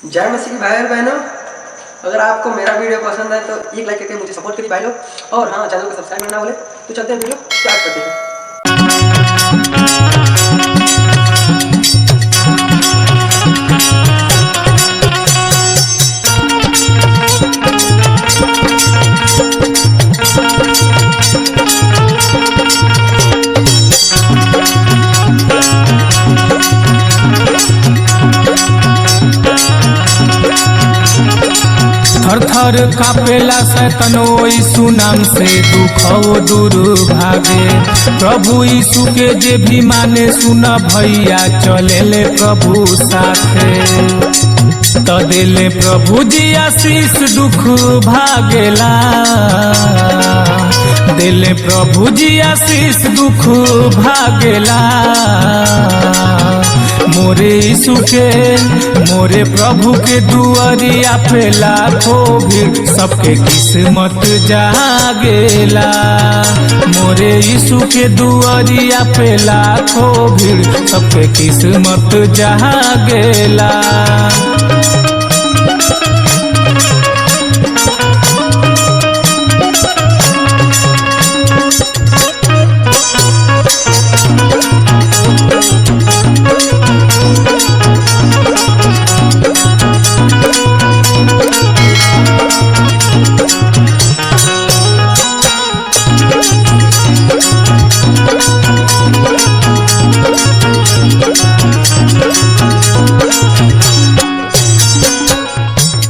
जय मसीह भाई और बहनों, अगर आपको मेरा वीडियो पसंद आए तो एक लाइक करके मुझे सपोर्ट करिए भाई लोग, और हाँ, चैनल को सब्सक्राइब करना ना भूलें। तो चलते हैं, वीडियो स्टार्ट करते हैं। थर थर कापेला सैतनो यीशु नाम से दुखो दूर भागे। प्रभु यीशु के जे भी माने सुन भैया चले ले प्रभु साथे। त दिले प्रभु जी आशीष दुख भागेला, दिले प्रभु जी आशीष दुख भागेला। मोरे यीशु के मोरे प्रभु के दुआरिया पे लाखों भीड़ सबके किस्मत जागेला। मोरे यीशु के दुआरिया पे लाखों भीड़ सबके किस्मत जागेला।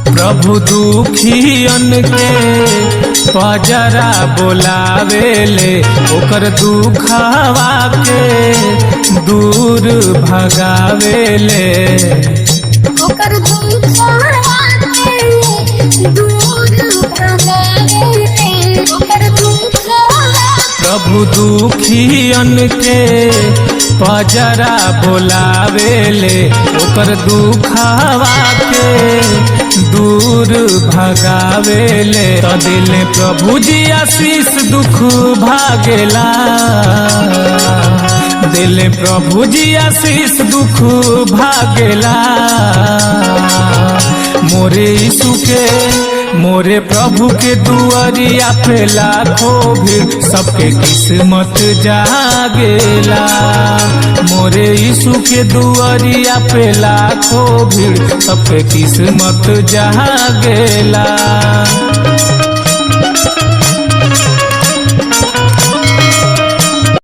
प्रभु दुखियन के पजरा बोलावेले, ओकर दुखवा के दूर भगावेले। ओकर दुखवा के दूर भगावेले, ओकर दुखवा। प्रभु दुखियन के पजरा बोलावेले, ओकर दुखवा के दूर भगावेले। त दिले प्रभु जी आशीष दुख भागेला, दिले प्रभु जी आशीष दुख भागेला। मोरे यीशु के मोरे प्रभु के दुआरिया पे लाखों भीड़ सबके किस्मत जागेला। मोरे यीशु के दुआरिया पे लाखों भीड़ सबके किस्मत जागेला।